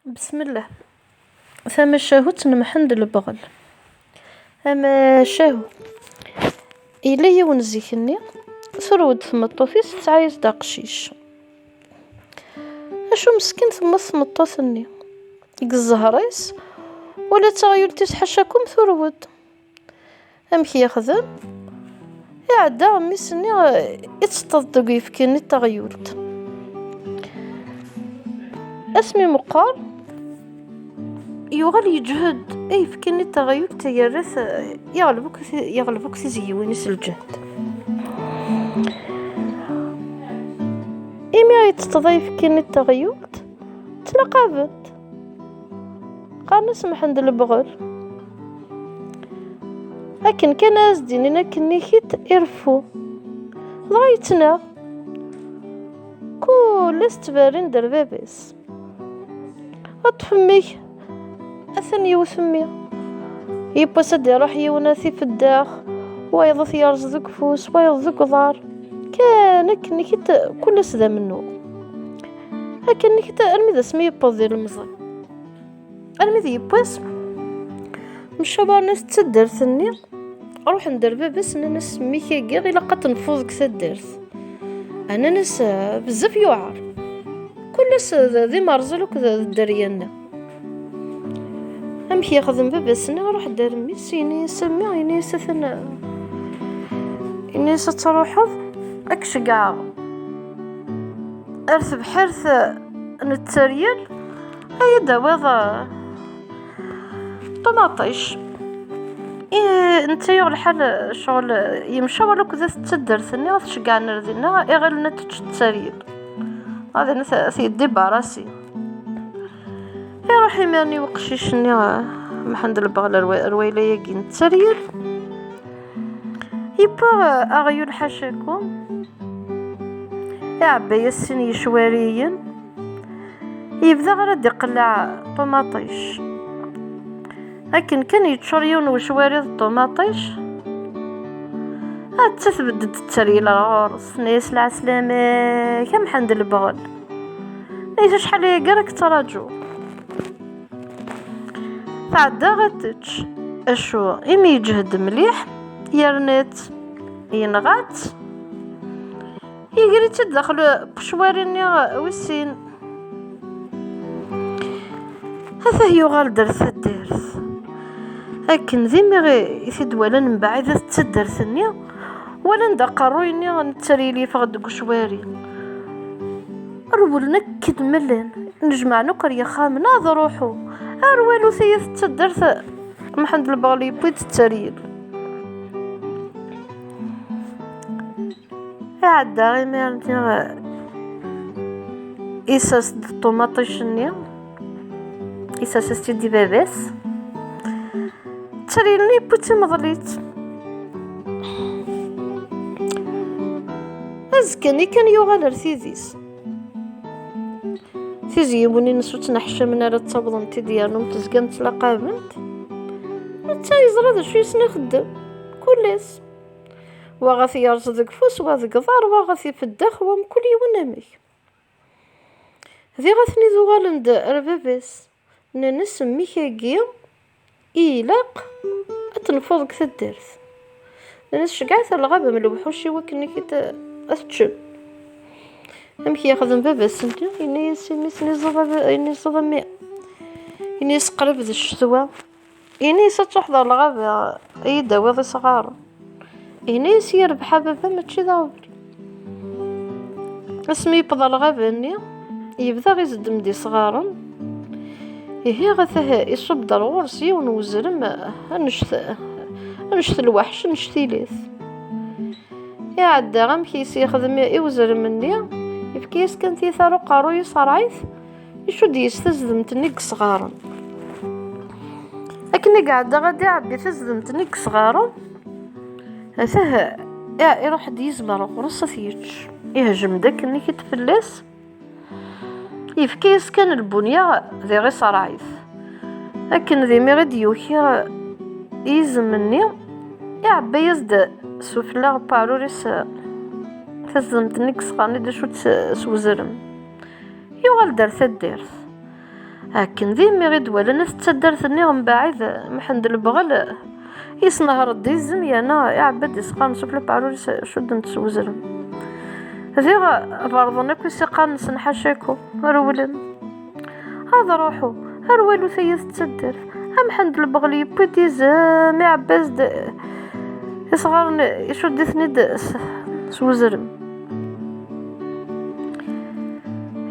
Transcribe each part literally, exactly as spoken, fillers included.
Bismillah. Tamacahut n Mḥend Lebɣel. Amacahu. Yella yiwen zik-nni, turew-d tmeṭṭut-is, tesɛa-yas-d aqcic. Acu meskin temmut tmeṭṭut-nni. Deg zzher-is, wala taɣyult-is ḥacakum turew-d. Amek yexdem? Iɛedda mmi-s-nni, eh, itteṭṭeḍ deg uyefki-nni n taɣyult. Asmi meqqer, yuɣal yeǧhed ayefki-nni n taɣyult, yerra-t, eh, yeɣleb akk ti-, yeɣleb akk tiziyiwin-is lǧehd. Imi itteṭṭeḍ ayefki-nni n taɣyult, ttnaqabent. Qqaren-as Mḥend Lebɣel. Akken kan ad as-d-inin akken-nni-kit ireffu. Dɣa yettnaɣ. Kul ass ttberrin-d ar baba-s. Ṭṭef mmi-k. Atan yewwet mmi. Yiwwas ad d-iruḥ yiwen ad t-ifeddex, wayeḍ ad t-yerẓ deg ufus, wayeḍ deg uḍar. Kan akken-nni-kit kul ass d amennuɣ. Akken-nni-kit armi d asmi yewweḍ d ilemẓi. Armi d yiwwas, mcawaren-as d taddart-nni, ruḥen-d ar baba-s, nnan-as, "Mmi-k-agi ilaq ad t-neffuḍ deg taddart." Nnan-as, "Ah, bezzaf yuɛer. Kul ass d, d imerẓi akk d, d dderya-nni." Amek yexdem baba-s-nni? Iruḥ-d ar mmi-s, yenna-yas, "A mmi," yenna-yas, "atan," yenna-yas, "ad truḥeḍ, ad k-ceggɛeɣ ar tebḥirt n Tteryel, ad yi-d-tawiḍ, ah, ṭumaṭic." I netta yuɣ lḥal, ccɣel, yemcawal akked at taddart-nni, ad t-ceggɛen ar dinna, iɣilen ad tečč Tteryel. Ad dinna t-, t-yeddibarasi. Iruḥ imir-nni uqcic-nni, ah, Mḥend Lebɣel ar wa-, ar wayla-agi n Tteryel. Yewwa, ah, aɣyul ḥacakum. Iɛebba-yas sin yecwariyen. Yebda ɣer ad d-iqelleɛ ṭumaṭic. Akken kan yeččur yiwen wecwari d ṭumaṭic, atta tbedd-d Tteryel ɣur-s, tenna-yas, "Lɛeslama-k a Mḥend Lebɣel. Ay acḥal ayagi ara k-ttṛaǧuɣ." Tɛedda ad tečč. Acu, imi yeǧhed mliḥ, yerna-tt, yenɣa-tt, yeger-itt-id daxel n ucwari-nni wis sin. Atah yuɣal-d ar taddart. Akken d imi i t-id-walan mebɛid at taddart-nni, walan-d aqerruy-nni n Tteryel yeffeɣ-d deg ucwari. Rewlen akken ma llan, nejmaɛen akk ar yexxamen, ad ruḥu. Ar walu tayet n taddart, Mḥend Lebɣel yewwi-d Tteryel. Iɛedda imir-nni, isers-d ṭumaṭic-nni, isers-as-tt-id i baba-s. Tteryel-nni yewwi-tt imḍel-itt. Azekka-nni kan yuɣal ar tidis. Tiziyiwin-ines ur ttneḥcament ara ttawḍent-id yernu tezgant ttlaqabent. Netta yeẓra d acu yessen ixeddem. Kul ass. Wa ɣa t-yerẓ deg ufus, wa deg uḍar, wa ɣa t-ifeddex, wa mkul yiwen amek. Diɣ atni d-uɣalen-d ar baba-s. Nnan-as, "Mmi-k-agi i ilaq ad t-neffuḍ deg taddart." Nnan-as, "Ceggɛet ar lɣaba am lewḥuc i wakken ad t-ččen." Amek yexdem baba-s-nni? Yenna-yas i mmi-s, "Yenna-yas, a mmi," yenna-yas, "qrib d ccetwa." Ini-as, "Ad truḥeḍ ɣer lɣaba, ad yi-d-tawiḍ isɣaren." Ini-as, "Yerbeḥ a baba, mačči d aɣbel." Asmi yewweḍ ɣer lɣaba-nni, yebda izeddem-d isɣaren. Ihi, atah iṣubb-d ar ɣur-s yiwen n wezrem, annect-, annect lweḥc, annect ilat. Iɛedda amek i s-yexdem i wezrem-nni, yefka-yas kan tiyita ar uqerruy, iṣreɛ-it, icudd yes tazdemt-nni n yesɣaren. Akken i iɛedda ad iɛebbi tazdemt-nni n yesɣaren, atah i-, iruḥ-d yizem ar ɣur-s ad t-yečč. Ihjem-d akken-nni-kit fell-as, yefka-yas kan lbunya, diɣ iṣreɛ-it. Akken d imir i d-yuki yizem-nni, iɛebba-yas-d sufella n uɛrur-is tazdemt-nni n yesɣaren i d-icudd s, s wezrem. Yuɣal-d ar taddart. Akken d immi i d-walan at taddart-nni mbaɛid, Mḥend Lebɣel yesnehṛ-d izem, yerna iɛebba-d isɣaren sufella n uɛrur-is, cudden-t s wezrem. Diɣ berḍen akk isiqaren-nsen ḥacaku, rewlen. Ad ruḥu, ar walut ay at taddart. A Mḥend Lebɣel yewwi-d izem, iɛebba-as-d isɣaren, icudd-iten-id s, s wezrem.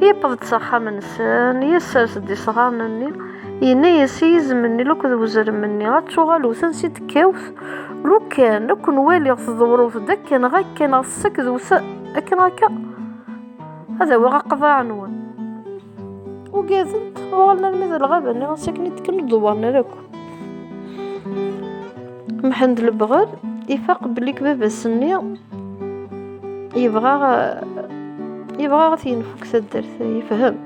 Yewweḍ-d s axxam-nsen, yessers-d isɣaren-nni, yenna-yas i yizem-nni akked wezrem-nni: "Ad tuɣal wten si d-kkawt, lukan ad ken-waliɣ tḍewreḍ-d akken ɣakken ɣef ssaked wten akken akka, ad awiɣ aqḍaɛ-nwen." Ugadent, uɣalen armi d lɣaba-nni, ɣas akken i d-kken ur d-dewwren ara akk. Mḥend Lebɣel ifaq belli baba-s-nni yebɣa, yebɣa ad t-yenfuk taddart, yefhem.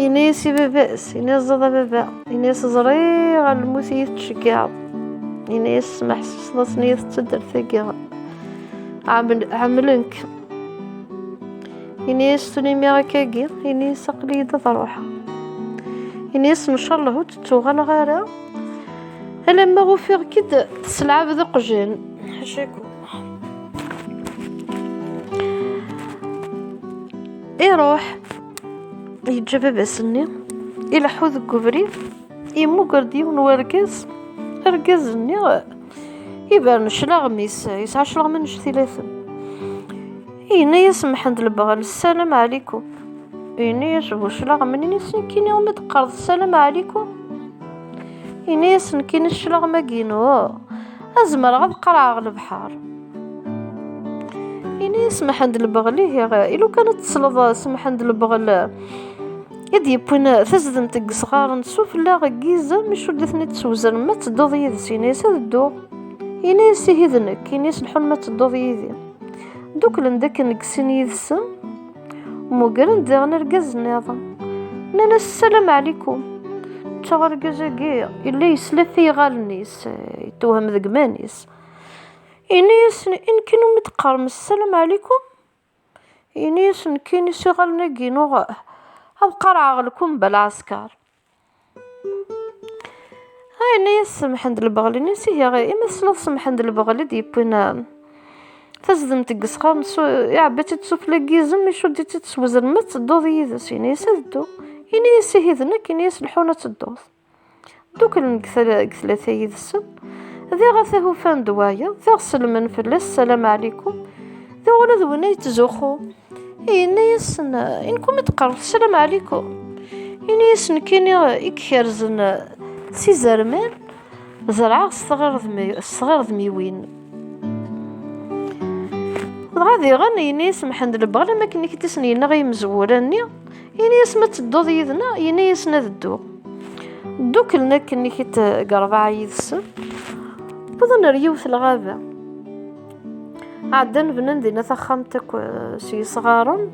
Yenna-yas i baba-s, yenna-yas: "Ẓẓaḍ a baba," yenna-yas, "ẓriɣ ar lmut i yi-tettceggiɛeḍ." Yenna-yas: "Smeḥ s tseḍasen i yi-tettaddart-agi. Ɛeml-, ɛemlen-k." Ini-as: "Tura imir akkagi," ini-as, "aql-iyi-d ad ruḥeɣ." Ini-as: "Ncallah ur d-ttuɣaleɣ ara alamma ufiɣ-k-id tesselɛabeḍ iqjan." Ḥacakum. Iruḥ, yeǧǧa baba-s-nni, ileḥḥu deg ubrid, yemmuger-d yiwen wergaz. Argaz-nni ibren cclaɣem-is, yesɛa cclaɣem annect-ilaten. Yenna-yas Mḥend Lebɣel: "Ssalam ɛlikum." Yenna-yas bu cclaɣem-nni: "Nekkini umi d-teqqareḍ ssalam ɛlikum?" Yenna-yas: "Nekkini cclaɣem-agi-inu, ad zemreɣ ad qarɛeɣ lebḥer." Yenna-yas Mḥend Lebɣel: "Ihi, i lukan ad tesleḍ s Mḥend Lebɣel i d-yewwin tazdemt deg yesɣaren sufella n yizem, icudd-iten-id s wezrem, ma tedduḍ yid-s?" Yenna-yas: "Ad dduɣ." Yenna-yas: "Ihi d nekk." Yenna-yas: "Lḥu ma tedduḍ yid-i." Dduklen-d akken deg sin yid-sen, mmugren-d diɣen argaz nniḍen. Nnan-as: "Ssalam ɛlikum." Netta argaz-agi yella yesla ɣef yiɣallen-is, yetwehhem deg iman-is. Yenna-yasen: "I nekkini umi d-teqqarem ssalam ɛlikum?" Ini-as: "Nekkini s iɣallen-agi-inu ad qarɛeɣ lkumba lɛesker." Ay, yenna-yas Mḥend Lebɣel, ini-as: "Ihi, imi tesliḍ s Mḥend Lebɣel i d-yewwin, ah, tazdemt deg yesɣaren, su-, iɛebba-tt-id sufella n yizem, icudd-itt-id s wezrem, ma tedduḍ yid-s?" Ini-as: "Ad dduɣ." Ini-as: "Ihi d nekk." Ini-as: "Lḥu ad tedduḍ." Dduklen deg tala-, deg tlata yid-sen, diɣ ata ufan-d wayeḍ, diɣ sellmen fell-as: "Ssalam ɛlikum." Diɣ ula d winna yettzuxxu, yenna-yasen: "I nekkumi d-teqqareḍ ssalam ɛlikum?" Ini-as: "Nekkini i ikerzen s izerman, zerɛeɣ s tɣirdmi-, s tɣirdmiwin." Dɣa diɣen, yenna-yas Mḥend Lebɣel, am akken i k-d-isen yenna i yimezwura-nni, ini-as: "Ma tedduḍ yid-neɣ?" Yenna-yasen: "Ad dduɣ." Dduklen akken i k-id deg rebɛa yid-sen, wwḍen ar yiwet lɣaba. Ɛeddan bnan dinna taxxamt akk, eh, s yesɣaren.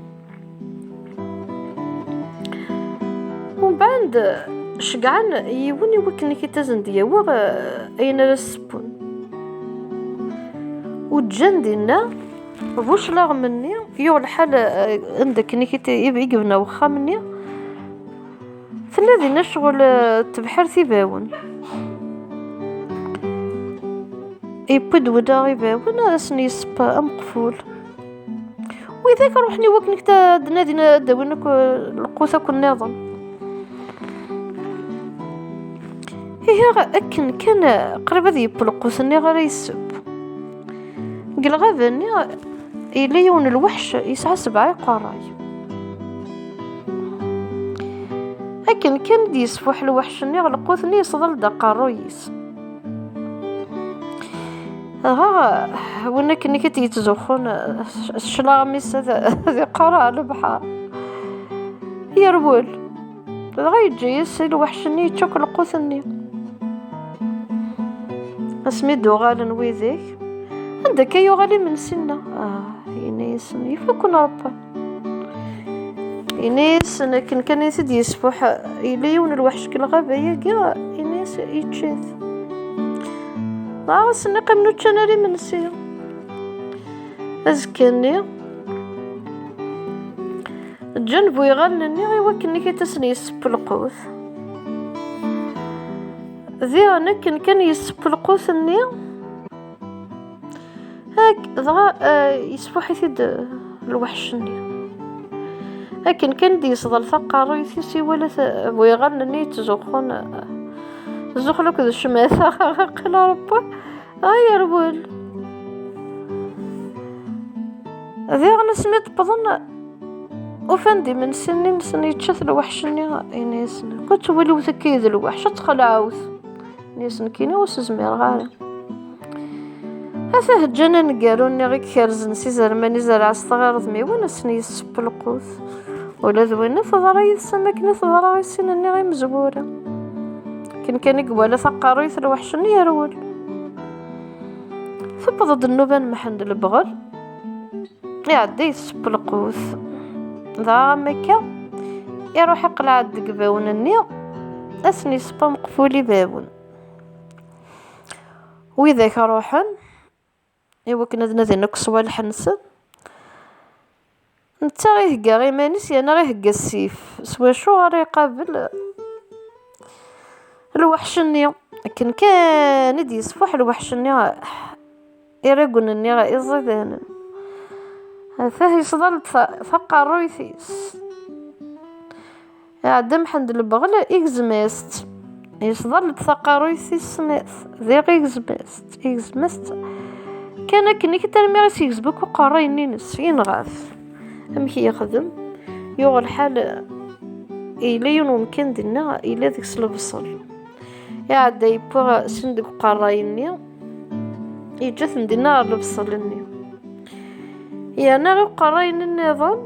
Umbeɛd, ceggɛen yiwen i wakken i k-id-asen-d-yawi, eh, ayen ara ssewwen. U ǧǧan dinna bu cclaɣem-nni, yuɣ lḥal, eh, anda akken i k-id-, i yebna wexxam-nni. Tella dinna ccɣel, eh, tebḥirt ibawen. Yewwi-d winna ibawen, ad asen-yesseww ameqful. Widak ruḥen i wakken ad d-nadin ad d-awin akk, eh, lqut akk nniḍen. Ihi akken kan, eh, qrib ad yeww lqut-nni ara yesseww. Deg lɣaba-nni, yella yiwen n lweḥc yesɛa sebɛa iqerray. Akken kan i d-yesfuḥ lweḥc-nni, lqut-nni yesḍel-d aqerruy-is. Dɣa win akken i k-id-yettzuxxun s cclaɣem-is ad, ad iqerreɛ lebḥer. Yerwel. Dɣa yeǧǧa-yas i lweḥc-nni yečča akk lqut-nni. Asmi d-uɣalen widak, anda akka yuɣal imensi-nneɣ? Ah, yenna-yasen, yif-iken Ṛebbi. Yenna-yasen, akken kan i t-id-yesfuḥ, yella yiwen n lweḥc deg lɣaba-agi, yenna-yas, yečča-t. Dɣa ass-nni qqimen ur ččan ara imensi. Azekka-nni, Ǧǧan bu iɣallen-nni i wakken ad asen-yesseww lqut. Diɣen akken kan yesseww lqut-nni, ak-, dɣa, eh, yesfuḥ-it-id, eh, lweḥc-nni. Akken kan d-yesḍel taqerruyt-is, iwala t-, bu iɣallen-nni yettzuxxun, eh, zuxxel akked ccmata, aql Ṛebbi, ay yerwel. Diɣen asmi d-wwḍen, ufan-d imensi-nni-nsen yečča-t lweḥc-nni, yenna-yasen, "Ur twaliwt akka i d lweḥc, ad txelɛewt." Yenna-yasen, "Nekkini ur s-zmireɣ ara." Ata heǧǧan aneggaru-nni i ikerzen s izerman izerreɛ s tɣirdmiwin, ad sen-yesseww lqut. Ula d winna teḍra yid-s am akken i teḍra i sin-nni imezwura. Akken kan i iwala taqerruyt lweḥc-nni yerwel. Tewweḍ-d nnuba n Mḥend Lebɣel, iɛedda yesseww lqut. Dɣa am akka, iruḥ iqleɛ-d deg ibawen-nni, ad sen-yesseww ameqful ibawen. Widak ruḥen, i wakken ad nadin akk ṣṣwalḥ-nsen. Netta ihegga iman-is, yerna ihegga ssif, s wacu ara iqabel lweḥc-nni. Akken kan i d-yesfuḥ lweḥc-nni, iraggen-nni iẓidanen. Atah yesḍal-d ta-, taqerruyt-is. Iɛedda Mḥend Lebɣel, igzem-as-tt. Yesḍal-d taqerruyt tis snat, diɣ igzem-as-tt, igzem-as-tt. Kan akken i armi i s-yegzem akk uqerray-nni-ines, yenɣa-t. Amek yexdem? Yuɣ lḥal, yella yiwen wemkan dinna, yella deg-s lebṣel. Iɛedda yewwi sin deg uqerray-nni, yeǧǧa-ten dinna ɣer lebṣel-nni. Yerna uqerray-nni nniḍen,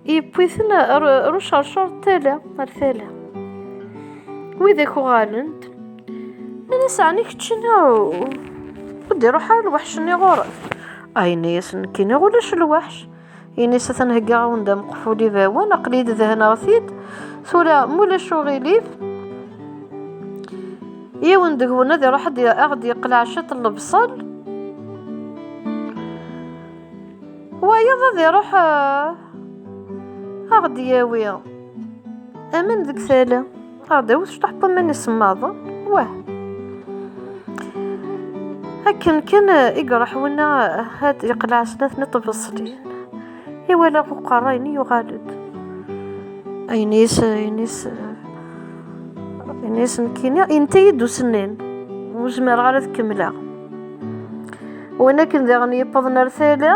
yewwi-ten ar, ar ucercur n tala, ar tala. Widak uɣalen-d, nnan-as, "Ɛni keččini ur d-iruḥ ara lweḥc-nni ɣur-k?" A, yenna-yasen, "Nekkini ulac lweḥc." Ini-as, "Atan heggaɣ-awen-d ameqful ibawen, aql-iyi-d dehneɣ-t-id. Tura, ma ulac uɣilif, yiwen deg-wen ad iruḥ ad y-, aɣ-d-yeqleɛ ciṭ n lebṣel, wayeḍ ad iruḥ, ah, aɣ-d-yawi aman deg tala." Aɣ-d-awit cṭuḥ n waman isemmaḍen. Wah. Akken kan i iruḥ winna ad yeqleɛ snat n tbeṣlin, iwala uqerray-nni yuɣal-d. Ayen-is, ayen-is, ayen-is nekkini, yenta-yi-d usennan. Ur zmireɣ ara ad kemmleɣ. Win akken daɣen yewwḍen ar tala,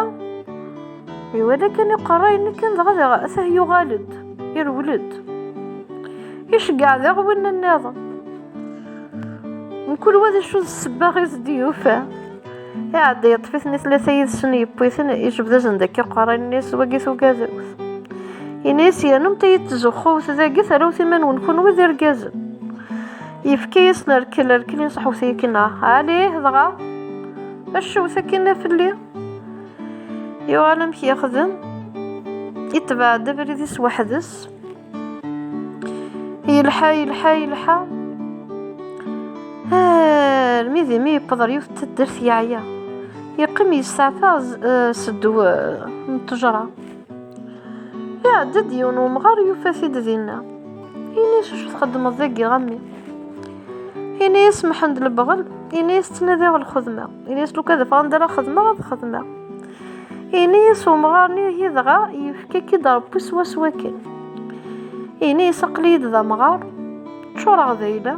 iwala kan uqerray-nni kan dɣa, dɣa atah yuɣal-d, irwel-d. Iceggeɛ daɣ winna nniḍen. Mkul wa d acu d ssebba i s-d-yufa. Iɛedda yeṭṭef-iten i tlata yid-sen, yewwi-ten, ijbed-asen-d akka uqerray-nni s wagi tugadewt. Ini-as, "Yernumt ad iyi-tzuxxuwt dagi, terrawt iman-nwen kunwi d irgazen." Yefka-yasen rrkel, rrkel, inṣeḥ-wet akken, ah, ali, dɣa, acu-t akken fell-i? Yuɣal amek yexdem, itbeɛ-d abrid-is weḥd-s. Yelḥa, yelḥa, yelḥa. Armi d imi yewweḍ ɣer yiwet n taddart yeɛya. Yeqqim yesteɛfa z-, eh, s ddew, eh, n ttejra. Iɛedda-d yiwen wemɣar yufa-t-id dinna. Ini-as, "Acu txeddmeḍ dagi a mmi?" Ini-as, "Mḥend Lebɣel." Ini-as, "Ttnadiɣ lxedma." Ini-as, "Lukan d afɣan d ara xedmeɣ, ad xedmeɣ." Ini-as umɣar-nni, ihi dɣa yefka-k-id Ṛebbi swaswa kan. Ini-as, "Aql-iyi-d d amɣar, ččureɣ d ayla."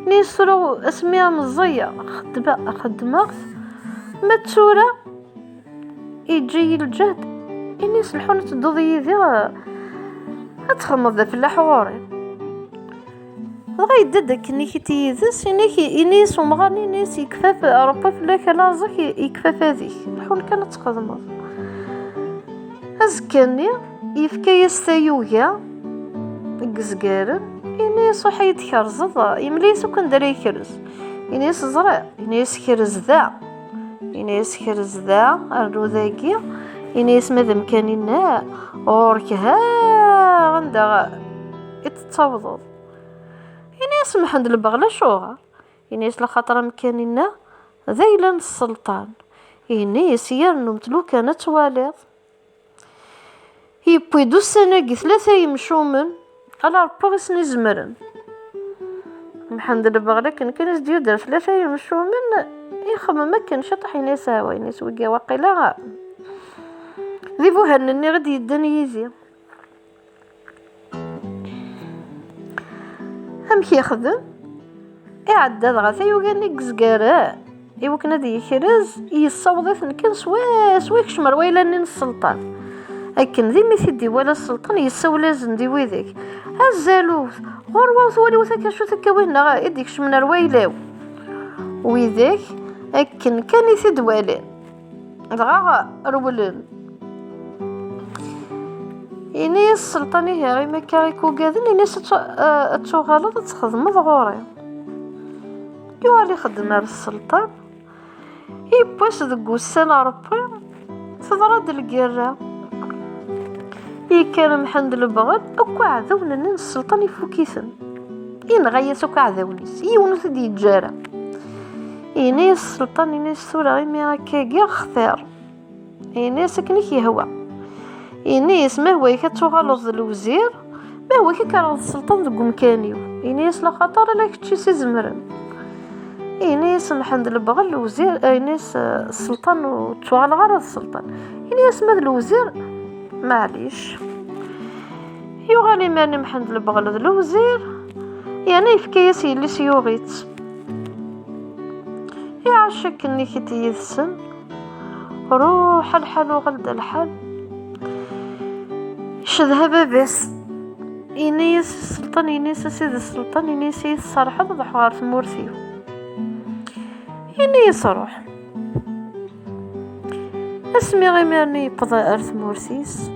Ini-as, "Tura asmi meẓẓiyeɣ, xeddmeɣ, xeddmeɣ-t, ma d tura yeǧǧa-yi lǧehd." Ini-as, "Lḥun ad tedduḍ yid-i, ad txedmeḍ d afellaḥ ɣur-i." Dɣa yedda-d akken-ik yid-s, ini-, ini-as umɣar-nni, ini-as, "Yekfa f-, Ṛebbi fell-ak a laẓ-ik, yekfa fad-ik. Lḥun kan ad txedmeḍ." Azekka-nni, yefka-yas tayuga deg izgaren, ini-as, "Ruḥ ad yi-d-tkerzeḍ." Yemla-yas akk anda ara yekrez. Ini-as, "Ẓriɣ." Ini-as, "Krez da." Ini-as, "Krez da, rnu dagi." Ini-as, "Ma d amkan-inna, ɣur-k ha anda i d-tettawḍeḍ." Ini-as Mḥend Lebɣel, "Acuɣer?" Ini-as, "Laxaṭer amkan-inna d ayla n sselṭan." Ini-as, "Yernumt lukan ad twaliḍ." Yewwi-d ussan-agi tlata yemcumen, ala Ṛebbi i sen-izemren. Mḥend Lebɣel akken kan i s-d-yuder tlata yemcumen, ixemmem akken ciṭuḥ, yenna-yas: "Awa," yenna-yas, "wigi waqila d ibuhanen-nni i d-yeddan yid-i." Amek yexdem? Iɛedda dɣa tayuga-nni deg yezgaren, i wakken ad yekrez, yessaweḍ-iten kan swaswa, yekcem ar wayla-nni n sselṭan. Akken d imi t-id-iwala sselṭan, yessawel-asen-d i widak: "Azzalut, ɣur-wa twaliwt akka acu tekkawihin i d-ikecmen ar wayla-w." Widak akken kan i t-id-walan, dɣa rewlen. Ini-as sselṭan: "Ihi, imi akka i k-ugaden, ini-as ad tu-, eh, ad tuɣaleḍ ad txedmeḍ ɣur-i." Yuɣal ixeddem ar sselṭan. Yiwwas deg wussan n Ṛebbi, teḍra-d lgirra. Yekker Mḥend Lebɣel, akk aɛdawen-nni n sselṭan ifuk-iten. Inɣa-yas akk aɛdawen-is, yiwen ur t-id-yeǧǧa ara. Ini-as sselṭan, ini-as: "Tura imi akkagi, xtir." Ini-as: "Akken i k-yehwa." Ini-as: "Ma hwa-yak ad tuɣaleḍ d lewzir, ma hwa-yak ad kerreḍ sselṭan deg umkan-iw." Ini-as: "Laxaṭer ala kečč i s-izemren." Ini-as Mḥend Lebɣel: "Lewzir," ini-as: "Sselṭan, ur ttuɣaleɣ ara d sselṭan." Ini-as: "Ma d lewzir, maɛlic." Yuɣal imir-nni Mḥend Lebɣel d lewzir, yerna yefka-yas yelli-s yuɣ-itt. Iɛac akken ikit yid-sen, ruḥ lḥal uɣal-d lḥal. Icedha baba-s. Ini-as i sselṭan, ini-as: "A sidi sselṭan," ini-as, "i yi-tserrḥeḍ ad ruḥeɣ ɣer tmurt-iw." Ini-as: "Ruḥ." Asmi imir-nni yewweḍ ar tmurt-is,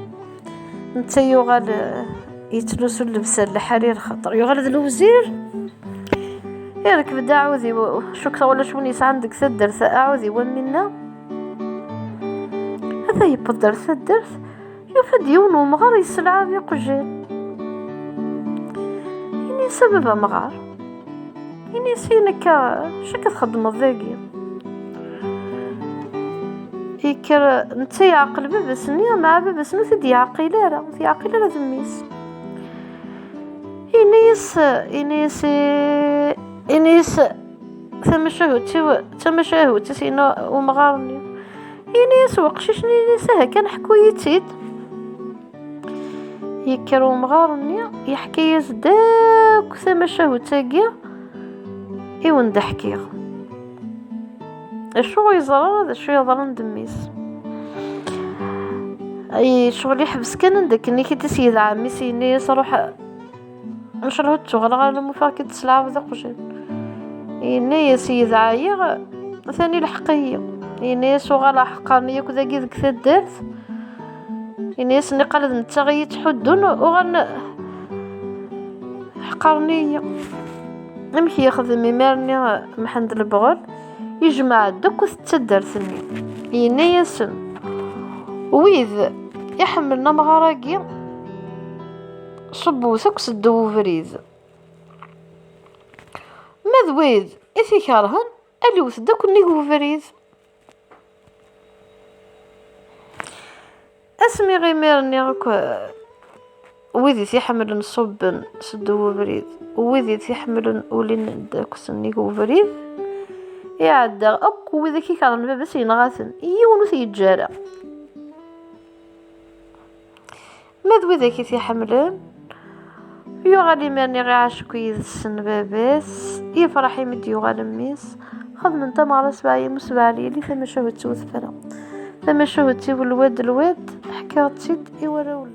netta yuɣal, eh, yettlusu llebsa n lḥarir, xaṭer yuɣal d lewzir. Irkeb-d aɛudiw, cukkeɣ ulac win yesɛan deg taddart aɛudiw am winna. Ata yewweḍ-d ar taddart, yufa-d yiwen umɣar yesselɛab iqjan. Ini-as: "A baba amɣar," ini-as, "i nekk, acu akka txeddmeḍ dagi?" Yekker netta yeɛqel baba-s-nni, meɛna baba-s-nni ur t-id-yeɛqil ara, ur t-yeɛqil ara d mmi-s. Ini-as, ini-as, ini-as: "Tamacahut-iw, tamacahut-is," yenna umɣar-nni. Ini-as weqcic-nni, ini-as: "Aha kan, ḥku-yi-tt-id." Yekker umɣar-nni, yeḥka-yas-d akk tamacahut-agi i wen-d-ḥkiɣ. Acu ur yeẓra ara d acu yeḍran d mmi-s. Ay, ccɣel yeḥbes kan anda akken i k-id-yedɛa mmi-s, yenna-yas: "Ruḥ, ncallah ur d-tuɣaleɣ ara, ma ufiɣ-k-id tesselɛabeḍ iqjan." Yenna-yas: "Yedɛa-yi, atan ilḥeq-iyi." Yenna-yas: "Uɣaleɣ ḥeqren-iyi akk dagi deg taddart." Yenna-yas: "Niqal d netta i yi-ttḥuddun, uɣalen ḥeqren-iyi." Amek yexdem imir-nni Mḥend Lebɣel? Yejmeɛ-d akk taddart-nni. Yenna-yasen: "Wid iḥemmlen amɣar-agi, ṣubbewt akk seddaw ubrid. Ma d wid i t-ikerhen, aliwet-d akk nnig ubrid." Asmi imir-nni akk, eh, wid i t-iḥemmlen ṣubben seddaw ubrid, wid i t-iḥemmlen ulin-d akk sennig ubrid. Iɛedda akk wid i ikerhen baba-s, yenɣa-ten, yiwen ur t-yeǧǧa ara. Ma d widak i t-iḥemmlen, yuɣal imir-nni iɛac akk yid-sen baba-s, yefreḥ imi d-yuɣal mmi-s. Xedmen tameɣra sebɛa yim u sebɛa lyali, tamacahut-iw tefra. Tamacahut-iw lwad lwad, ḥkiɣ-tt-id i warraw n